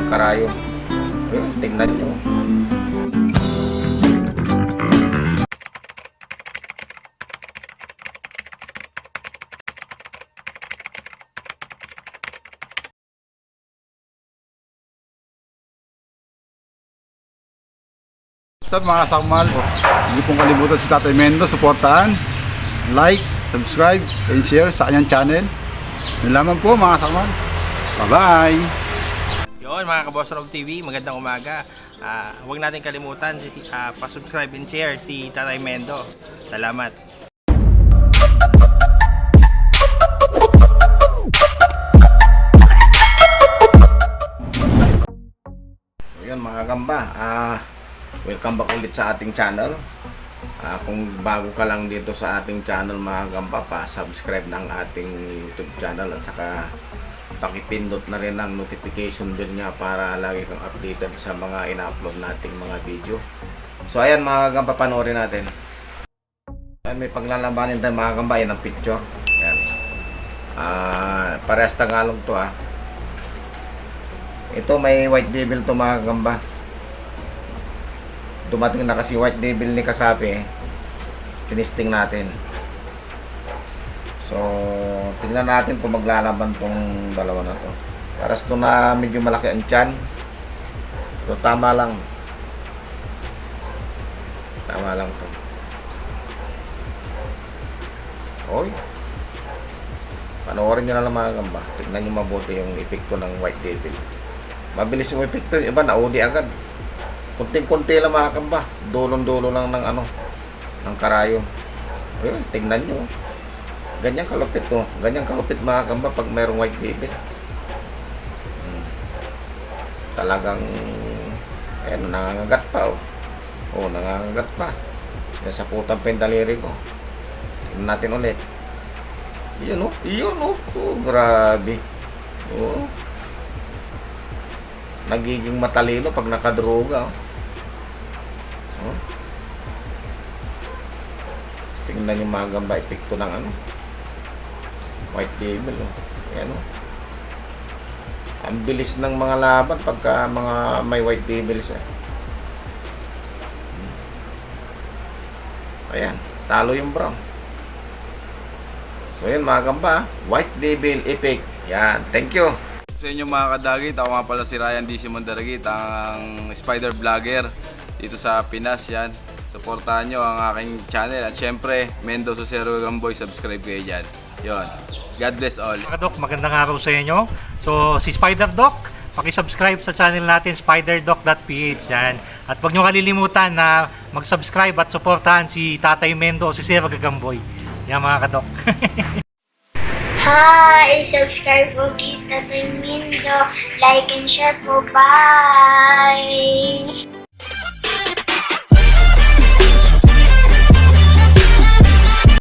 karayom. Ayun, tingnan nyo. What's up, mga kasakmal? Hindi pong kalimutan si Tatay Mendo, suportahan, like, subscribe, and share sa kanyang channel. Yun lamang po, mga kasakmal. Bye-bye! Yun, mga Kaboss Rob TV, magandang umaga. Huwag natin kalimutan, pa-subscribe and share si Tatay Mendo. Salamat. So yun, mga gamba, welcome back ulit sa ating channel. Kung bago ka lang dito sa ating channel, mga gamba, pa-subscribe ng ating YouTube channel at saka pakipindot na rin ang notification bell niya para lagi kang updated sa mga ina-upload nating mga video. So ayan, mga gamba, panoorin natin. Ayan, may paglalabanin tayo, mga gamba, yan ang picture. Ayan. Parehas Tagalog to ah. Ito may white devil to, mga gamba. Dumating na kasi white devil ni Kasapi eh. Tinisting natin. So, tingnan natin kung maglalaban tong dalawa na to. Paras to na medyo malaki ang tiyan. So, tama lang. Tama lang to. Oy. Panoorin nyo na lang, mga gamba. Tignan nyo mabuti yung epekto ng white devil. Mabilis yung epekto. Yung iba, naudi agad. Kunting-kunti lang, mga kamba. Dulong-dulo lang ng ano, ng karayom. Ayun, tingnan nyo. Ganyan kalupit to. Ganyan kalupit, mga kamba, pag mayroong white devil. Talagang, ayan, nangangagat pa oh. Oh, nangangagat pa. Nasaputan pa yung daliri ko. Tingnan natin ulit. Yun oh, yun oh. Oh, grabe. Oh. Nagiging matalino pag nakadroga. Oh. Oh. Tingnan yung mga gamba epekto ng ano. White devil. Oh. Ayan oh. Ang bilis ng mga laban pagka mga may white devil siya. Ayan, talo yung brown. So yun, mga gamba, white devil effect. Yan, thank you. Sa inyo, mga kadagit, ako nga pala si Ryan DC Mandaragit, ang spider vlogger dito sa Pinas. Yan. Suportahan nyo ang aking channel. At syempre, Mendo Susero Gamboy, subscribe kayo dyan. Yun. God bless all. Mga Doc, magandang araw sa inyo. So, si Spider Doc, paki-subscribe sa channel natin, spiderdoc.ph. Yan. At huwag nyo kalilimutan na mag-subscribe at suportahan si Tatay Mendo o si Sir Gagamboy. Yan, mga kadok. Hi! Subscribe po kay Tatay Mindo. Like and share po. Bye!